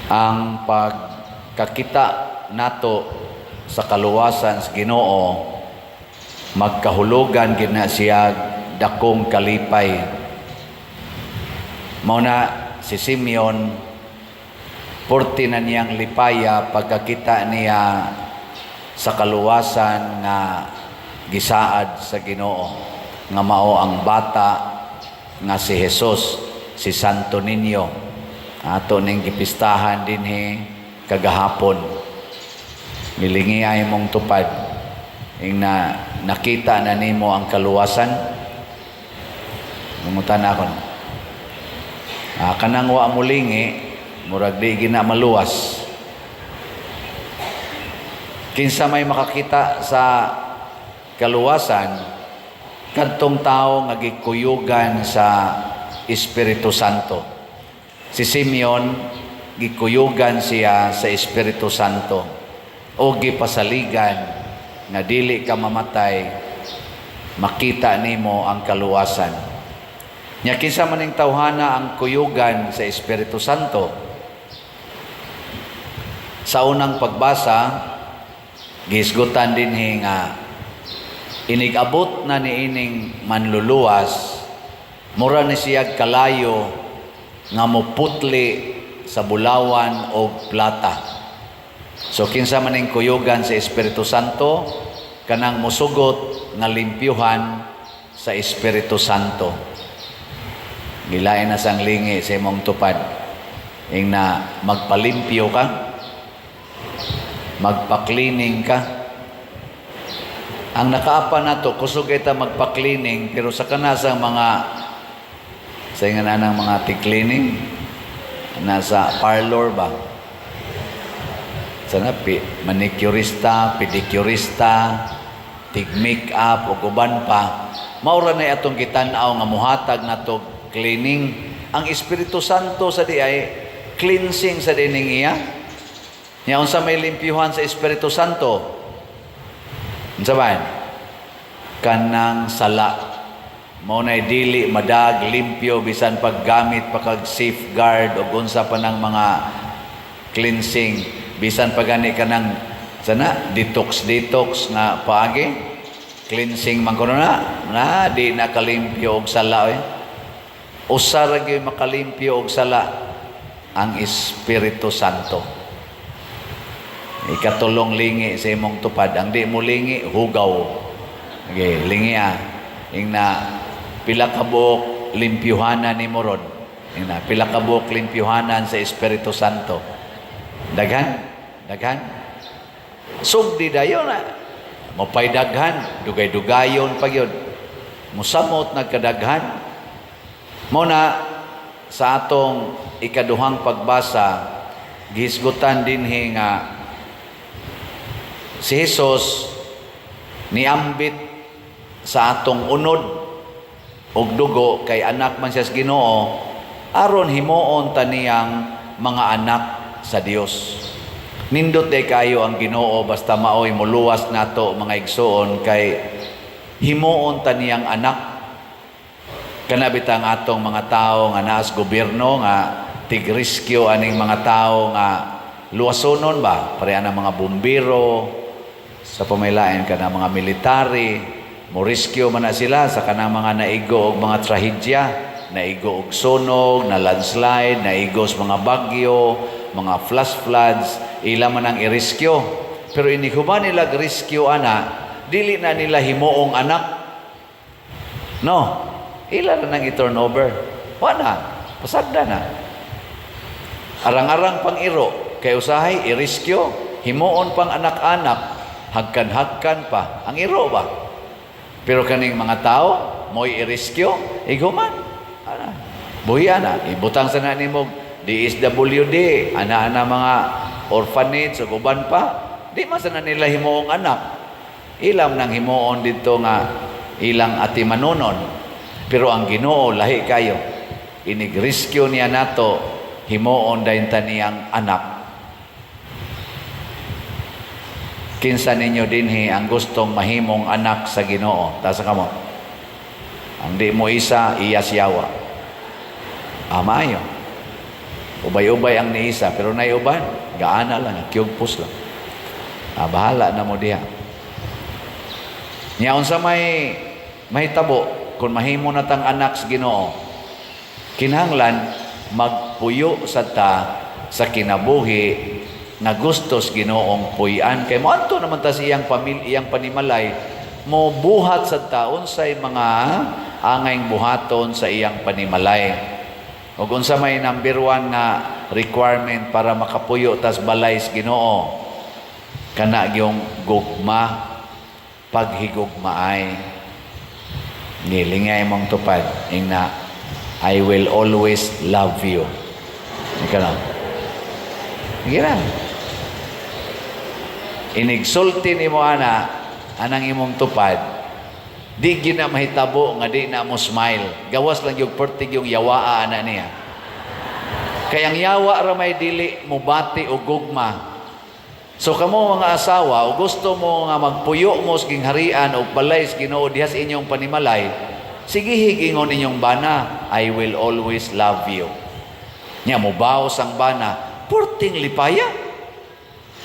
Ang pagkakita nato sa kaluwasan sa Ginoo, magkahulugan gid na siya dakong kalipay. Mao na si Simeon, purti na niyang lipaya pagkakita niya sa kaluwasan nga gisaad sa Ginoo, nga mao ang bata nga si Jesus, si Santo Niño. Ato ning gipistahan dinhi kagahapon. Nilingi ay mong tupad ing na nakita na nimo ang kaluwasan. Mangutan ako. Ah, kanang wa mo lingi, murag di gina maluwas. Kinsa may makakita sa kaluwasan? Kadtong tao nga gikuyugan sa Espiritu Santo. Si Simeon, gikuyugan siya sa Espiritu Santo o gipasaligan nga dili ka mamatay, makita nimo ang kaluwasan. Nya kinsa man ning tawhana ang kuyugan sa Espiritu Santo? Sa unang pagbasa, gihisgutan dinhi nga inig-abot na niining manluluwas, mura ni siya kalayo nga muputli sa bulawan o plata. So kinsa man ning kuyugan sa Espiritu Santo? Kanang musugot nga limpyuhan sa Espiritu Santo. Gilain na sang lingi sa imong tupad. Ing na magpalimpyo ka, magpa-cleaning ka. Ang nakaapa nato, kusog kita magpa-cleaning, pero sa kanasang mga sa nga na ng mga tig-cleaning nasa parlor ba? Sana pi, manicurista, pedicurista, tig make-up ug uban pa. Maura na atong gitan-aw nga muhatag nato cleaning. Ang Espiritu Santo sa di ay cleansing sa dining iya. Nya unsa may limpyuhan sa Espiritu Santo? Unsa ba? Kanang sala. Mao nay dili madag limpyo bisan paggamit pa kag Safeguard o unsa pa ng mga cleansing, bisan pa gani kanang sana detox detox nga paagi, cleansing man kuno na na di na kalimpyo og sala eh. Usa ra gyud makalimpyo og sala, ang Espiritu Santo. Ikatulong lingi sa imong tupad. Ang di mo lingi, hugaw. Okay, lingi ah. Ing na pila ka buok limpyuhanan ni ron? Ing na pila ka buok limpyuhanan sa Espiritu Santo? Daghan, daghan. Sugdi dayon na. Mopay daghan, dugay-dugayon pa gyud. Musamot nagkadaghan. Mao na sa atong ikaduhang pagbasa, gihisgutan dinhi nga si Jesus niambit sa atong unod og dugo kay anak man siya sa Ginoo, aron himuon ta niyang mga anak sa Dios. Nindot day kayo ang Ginoo basta maoy muluwas nato, mga igsuon, kay himuon ta niyang anak. Kana bitang atong mga tao nga naas gobyerno nga tig-rescue aning mga tao nga luwasonon ba, pareha ng mga bumbero sa pamilain ka mga military, mo rescue man na sila sa kanang mga naigo og mga trahedya, naigo og sunog, na landslide, naigo sa mga bagyo, mga flash floods, ila man ang i-rescue. Pero inighuman nila rescue ana, dili na nila himuong anak. No, ila na nang i-turn over. Wala, pasagda na. Arang-arang pang iro, kay usahay i-rescue, himuon pang anak-anak, hagkan-hagkan pa. Ang iro ba? Pero kaning mga tao, mo'y i-rescue, iguman. Ana, buhi na. Ibutang sa na nimo DSWD, ana-ana mga orphanage ug uban pa. Di man sana nila himuong anak. Ilam nang himuon dito nga ilang atimanunon. Pero ang Ginoo lahi kayo. Inig-rescue niya nato, himuon dayon ta niyang anak. Kinsa ninyo dinhi ang gustong mahimong anak sa Ginoo? Taas kamo. Ang di mo isa, iya siyawa. Amayo. Ubay-ubay ang niisa, pero nay uban, gaana lang, kiyugpos lang. Ah, bahala na mo diha. Nya unsa may mahitabo kung mahimo na tang anak sa Ginoo? Kinahanglan magpuyo sa ta sa kinabuhi nga gustos Ginoong puy-an, kay moadto naman ta sa iyang pamilya, iyang panimalay, mo buhat sa ta unsay mga angayng buhaton sa iyang panimalay. Ug unsa may number one nga requirement para makapuyo tas balay sa Ginoo? Kana gyung gugma, paghigugmaay. Gilingay mong tupad, ingna, "I will always love you." Ikaw na. Sige na. Inigsulti nimo ana, anang imong tupad, di gyud na mahitabo nga di na mo smile. Gawas lang yung pertig yung yawaa ana niya. Kay ang yawa ra may dili mubati og gugma. So kamo mga asawa, o gusto mo nga magpuyo mo sa gingharian o balay sa Ginoo diha sa inyong panimalay, sige, higingon inyong bana, "I will always love you." Nya mobaos ang bana, purting lipaya.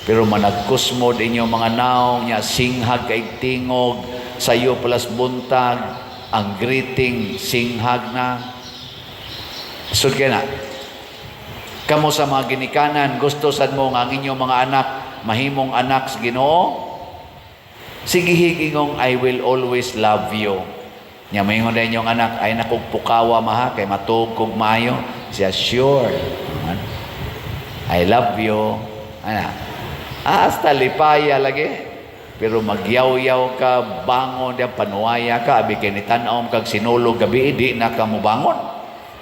Pero managkusmod inyong mga naong, nya singhag kay tingog, sayo palas buntag, ang greeting singhag na. Sud kay na. Kamo sa mga ginikanan, gusto sad mo nga ang inyong mga anak mahimong anak sa Ginoo? Sige, higingong, "I will always love you." Nya maingon na inyong anak, "Ay nakog pukawa, maha, kay matuog kog maayo." Siya, "Sure. I love you." Ana. Hasta lipaya lagi. Pero magyaw-yaw ka, bangon diya, panuwaya ka, abi kay ni tan-aw kag sinulog gabi, di na ka mobangon.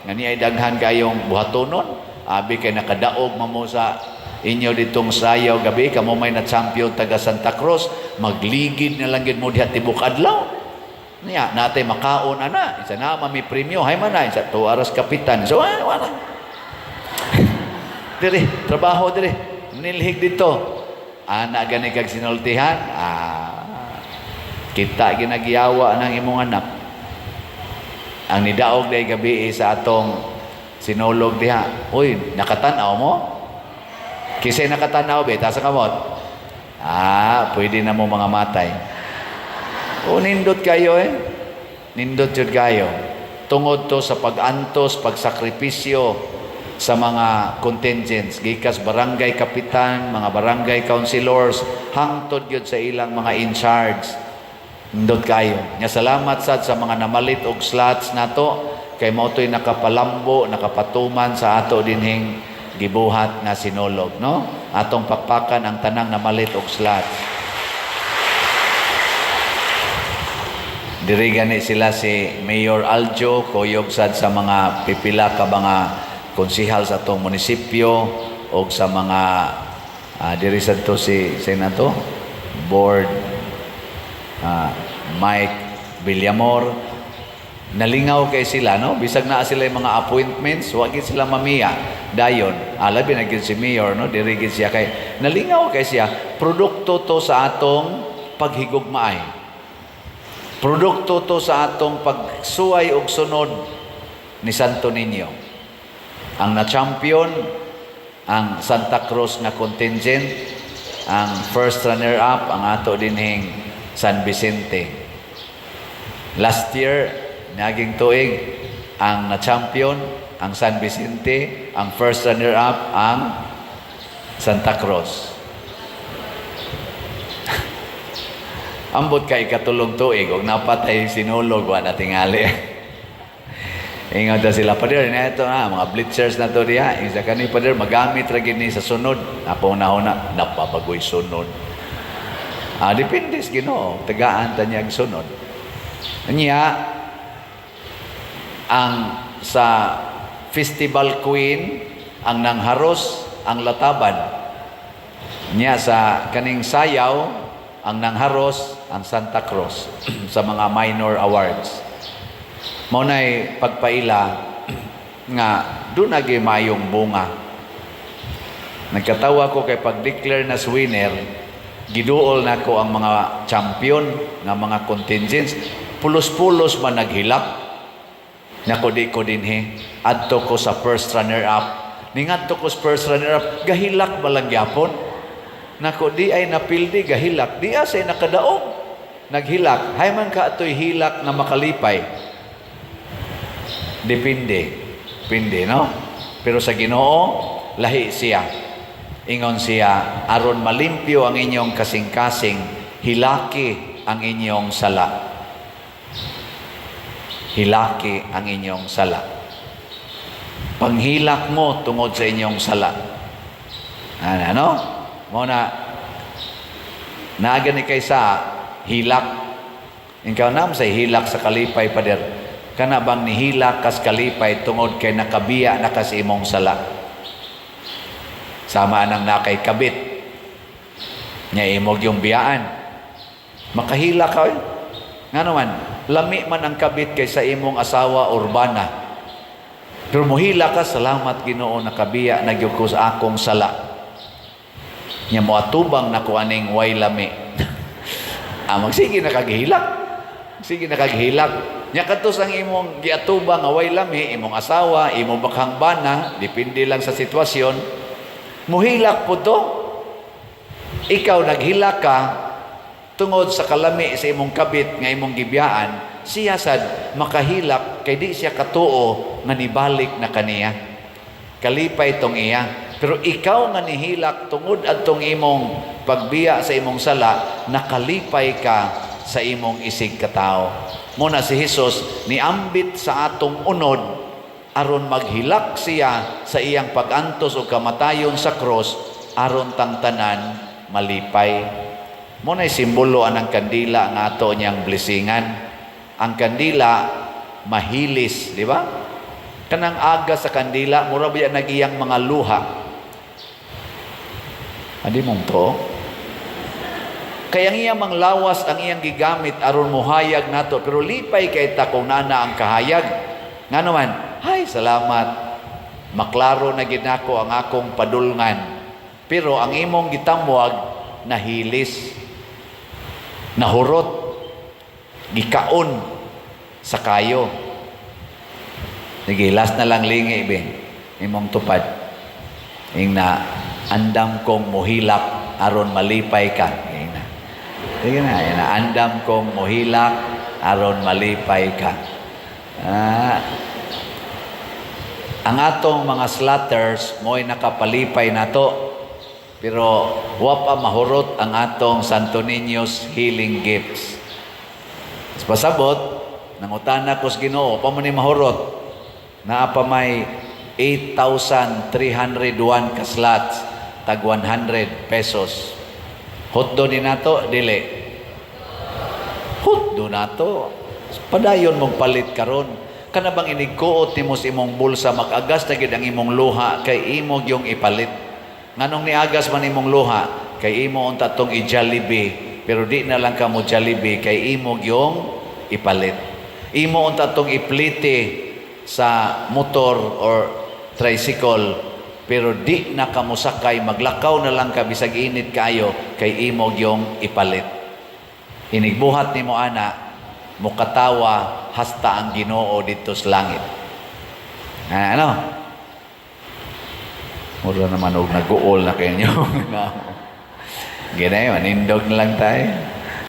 Ngani ay daghan kayong buhatonon. Abi kay nakadaog mamo sa inyo ditong sayaw gabi, kamo may na champion taga Santa Cruz, magligid na lang gid mo diha tibok adlaw. Niya, natay makaon ana, isa na mami premyo, hay man na, isa to aras kapitan. So, ah, wala. Dire, trabaho dire. Nilhig dito. Ana gani kag sinultihan, ah, kita ginagiyawa ng imong anak. Ang nidaog day gabi sa atong sinulog diha. Uy, nakatanaw mo? Kisay nakatanaw be, taas kamot. Ah, pwede na mo mga matay. O nindot kayo eh. Nindot jud kayo. Tungod to sa pag-antos, pagsakripisyo sa mga contingents, gikas barangay kapitan, mga barangay councilors, hangtod gyud sa ilang mga in charge. Nindot kayo. Nga salamat sad sa mga namalit og slots nato kay mao to'y nakapalambo, nakapatuman sa ato dinhing gibuhat nga sinulog, no? Atong pakpakan ang tanang namalit og slots. Diri gani sila si Mayor Aljo, kuyog sad sa mga pipila ka mga konsihal sa atong munisipyo og sa mga diri sad to si senato board Mike Villamor. Nalingaw kay sila, no? Bisag naa sila yung mga appointments, wa gid sila mamiya dayon. Labi na gyud si mayor, no? Diri gid siya kay nalingaw kay siya. Produkto to sa atong paghigugmaay. Produkto to sa atong pagsuway og sunod ni Santo Niño. Ang na-champion, ang Santa Cruz nga contingent, ang first runner-up, ang ato dinhing San Vicente. Last year, naging tuig, ang na-champion, ang San Vicente, ang first runner-up, ang Santa Cruz. Ambot kay ikatulong tuig og napatay sinulog, wa na tingali. Ingon ta sila, "Pader, na ito na, mga bleachers na to diha." Isa kani, "Pader, magamit ra gid ni sa sunod." Ako na na, napabagoy sunod. Ah, depende sa Ginoo, tagaan ta niya ang sunod. Nya ang sa Festival Queen, ang nangharos ang Lataban. Nya sa kaning sayaw, ang nangharos ang Santa Cruz sa mga minor awards. Mao nay pagpaila nga doon nagi mayong bunga. Nagkatawa ko kay pag-declare na sa winner, giduol nako ang mga champion nga mga contingents, pulos-pulos man naghilak. Nako, di ko dinhi. Adto ko sa first runner up. Ningadto ko sa first runner up, gahilak ba lang gyapon? Nako, di ay napildi, gahilak. Di say nakadaog. Naghilak. Hay man ka atoy hilak nga makalipay. Depende. Depende, no? Pero sa Ginoo, lahi siya. Ingon siya, aron malimpyo ang inyong kasing-kasing, hilaki ang inyong sala. Hilaki ang inyong sala. Panghilak mo tungod sa inyong sala. Ano, ano? Mao na, naa gani kay sa hilak. Ikaw nam sa hilak sa kalipay, pader. Kana bang nihilak kas kalipay tungod kay nakabiya na kas imong sala. Sama nang nakay kabit. Nya imong yung biyaan. Makahilak ka eh. Nga naman, lami man ang kabit kaysa imong asawa urbana. Pero muhilak ka, "Salamat Ginoo, nakabiya na gyud ko sa akong sala. Nya moatubang nako aning way lami." Ah, magsige na kag hilak. Sige na kag hilak. Nya kadto ang imong giatubang nga way lami, imong asawa, imong bakhang bana, depende lang sa sitwasyon. Muhilak po to. Ikaw naghilak ka tungod sa kalami sa imong kabit nga imong gibiyaan, siya sad makahilak kay di siya katuo nga nibalik na kaniya. Kalipay tong iya. Pero ikaw nga nihilak tungod adtong imong pagbiya sa imong sala, nakalipay ka sa imong isig katao. Mao na si Jesus niambit sa atong unod aron maghilak siya sa iyang pag-antos o kamatayon sa cross aron tang tanan malipay. Mao na'y simbolo anang kandila nga ato niyang blessingan. Ang kandila mahilis, di ba? Kanang aga sa kandila, mura ba nagiyang mga luha? Adi mong to? Kaya ang iyang manglawas ang iyang gigamit aron muhayag nato, pero lipay kay ta kung nana ang kahayag. Nga naman, "Hay, salamat. Maklaro na gid nako ang akong padulngan." Pero ang imong gitamwag nahilis, nahurot, gikaon sa kayo. Sige, last na lang, lingi be. Imong tupad. Ing na, "Andam kong muhilak aron malipay ka." Ing na. Sige na, ing na, "Andam kong muhilak aron malipay ka." Ah, ang atong mga slatters mo'y nakapalipay nato. Pero wa pa mahurot ang atong Santo Niño's healing gifts. Pasabot, nangutana ko sa Ginoo, pa mo ni mahurot. Naa pa may 8,301 ka slots, tag 100 pesos. Hutdo ni nato, dili? Hutdo nato. Padayon mong palit karon. Kana bang inigkuot nimo sa imong bulsa, mag-agas na gid ang imong luha kay imo gyung ipalit. Nganong niagas man imong luha? Kay imo unta tong i-Jollibee, pero di na lang ka mo Jollibee kay imo gyung ipalit. Imo unta tong iplite sa motor or tricycle, pero di na ka mosakay, maglakaw na lang ka bisag init kayo kay imo gyung ipalit. Inigbuhat nimo ana, mukatawa hasta ang Ginoo dito sa langit. Ah, ano? Mura naman og nag-uol na kayo. Ginay, manindog na lang tayo.